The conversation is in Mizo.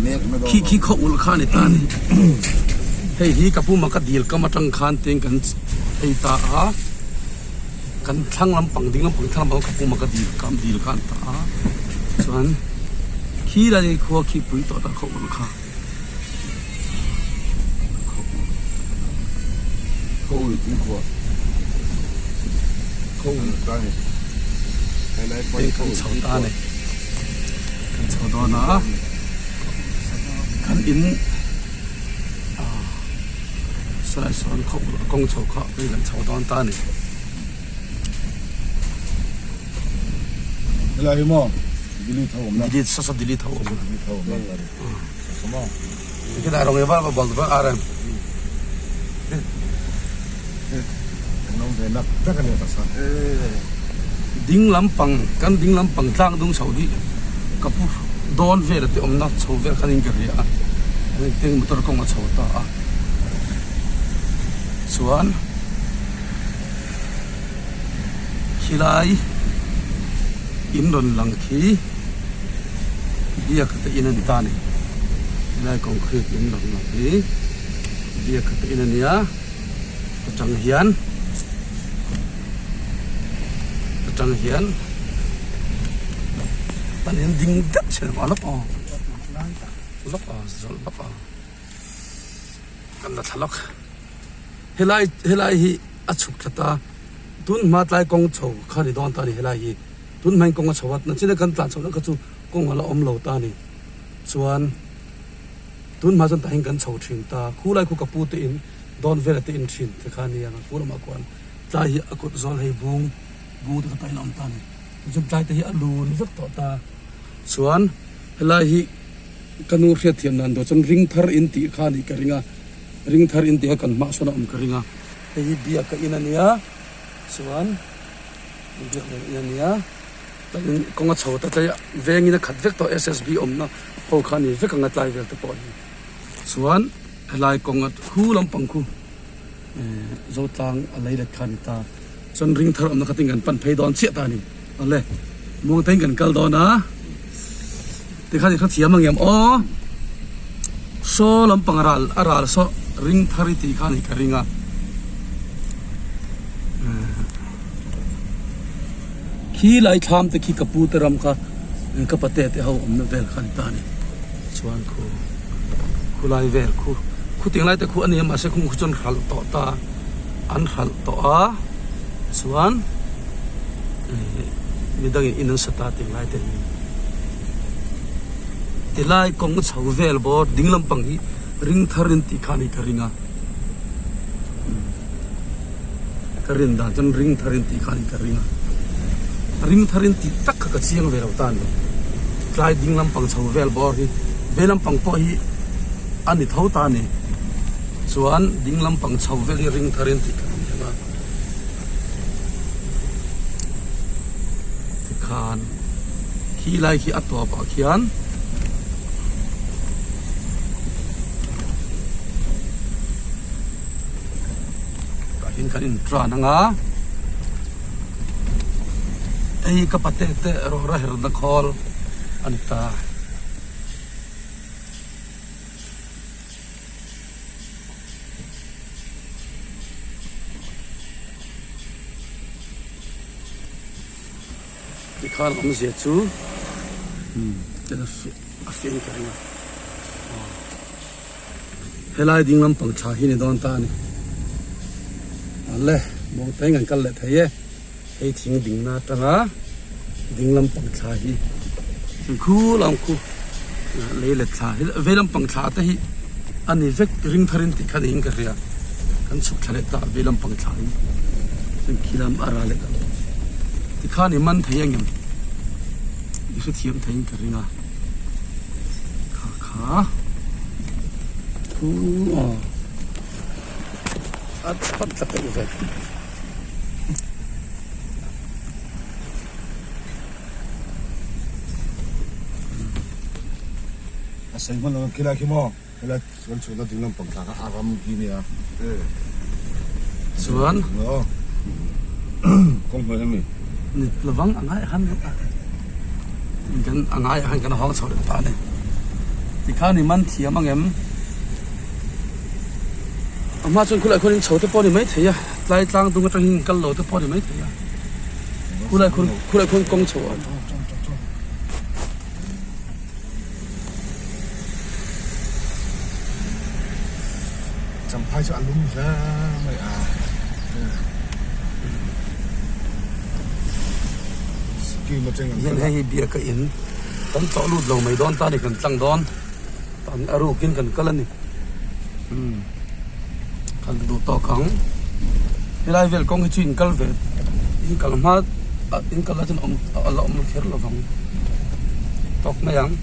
Khi khi khaw ulh kha a ni ta a ni. Hei hi ka puma ka dil kam atang khan teng kan ei ta a, kan thlang lampang ding lampang thlang lampang ka puma ka dil kam dil kha an ta a, chuan khi lai khua khi pui tawh ta khaw ulh kha. Khaw ulh tih khua. Khaw ulh ta ni. Helai pawn Hei kan chho ta ni. Kan chho dawn a. Kan in saw sawn khaw ulh a kawng chho kha hei kan chho dawn ta ni. Helai hi maw delete ho awm na. Delete sa sa delete ho awm na. Delete ho awm na. Sa sa maw. Khi dai rong e var bal ba arem. Kan awm ve nak tak a ni ta sa. Ding lampang kan ding lampang tlang dung chho hi ka pu dawn vel te awm na chho vel khan in ka ria a. Teng motor kawng a chho ta a. Chuan Khilai in rawn lang khi biak te in a ni ta a ni khilai concrete in rawn lang hi biak te in a nia atang hian atang hian an in ding deuh chhe a lawk aw lawk aw zawlh lawk aw kan la thla lawk. Helai helai hi a chhuk thla ta tun hma tlai kawng chho kha ni dawn ta a ni helai hi tun hmain kawng a chho a nachina kan tlan chhoh na kha chu kawng a la awm lo ta a ni chuan tun hma chuan tah hian kan chho thin ta khulai khu ka pu te in dawn vel te in thin te kha a nia khu lamah khuan tlai hi a kut zawl hei bung bung te kha tah hian a awm ta a ni tichuan tlai te hi a lun vek tawh ta chuan helai hi ka nu hriatthiam dan tur chuan ring thar in tih kha a nih ka ring a. Ring thar in tih a kan hmah sawn a awm ka ring a. Hei hi biak a in a nia chuan biak leh in a nia chuanin kawng a chho ta tlai a vengin a khat vek tawh SSB awmna ho kha a ni vek ang a tlai vel te pawh hi chuan helai kawng a khu lampang khu ehh Zotlang a lei let kha a ni ta chuan ring thar awmna kha tin kan pan phei dawn chiah ta a ni awle muangte in kan kal dawn a. Tikhan i hrethiam ang em aw. Saw lampang ral a ral saw ring thar i tih khan i ka ring a. Khi lai thlam te khi ka pu te ram kha ka pate te ho awmna vel kha ani ta a ni. Chuan khu khu lai vel khu khu ting lai te khu a ni a mahse khung khu chuan hralh tawh ta an hralh tawh a chuan midangin in an sa ta tih lai te hi tilai kawng chho vel bawr ding lampang hi ring thar in tih kha a ni ka ring a ka rin dan chuan ring thar in tih kha a ni ka ring a ring thar in tih tak kha ka chiang ve lo ta a ni tlai ding lampang chho vel bawr hi vei lampang pawh hi a ni tho ta a ni chuan ding lampang chho vel hi ring thar in tih kha a ni ang a. Tikhan khi lai khi a tawp ah khian tah hian kan in tan ang a hei ka pate te rawra herna khawl a ni ta. Tikhan awmzia chu a fiah in ka ring a helai ding lampang tha hi ni dawn ta a ni ale muangteng an kal leh thei e hei thing dingna atanga ding lampang thla hi chuan khu lam khu lei let thla hi vei lampang thla te hi a ni vek ring thar in tih kha niin ka hria kan chhuk thla leh ta vei lampang thla hi chuan khi lam a ral leh ta tikhan i man thei ang em i hrethiam thei in ka ring a kha kha khu aw a pan tla peih ve. A sei hman lo khilai khi maw helai kan chhunna ding lampang thla kha a ram khi nia chuan kawng hnuai ami ni lovang a ngai han kan a ngai han kan hawng chho leh ta a ni. Tikhan i man thiam ang em? A hma chuan khulai khuan in chho te pawh a ni maithei a, tlai tlang dung atang hian in kal lo te pawh a ni maithei a. Khulai khuan khulai khuan kawng chho a. Champhai chu a lum hle mai a. Sikkim atang an Hian hei hi biak a in kan tlawh lut lo mai dawn ta ni kan tlang dawn tan a rukin kan kal a ni umm kan duh tawk ang helai vel kawng hi chu in kal ve in kal hma in kal ah chuan awm a la awm kher lovang tawk mai ang.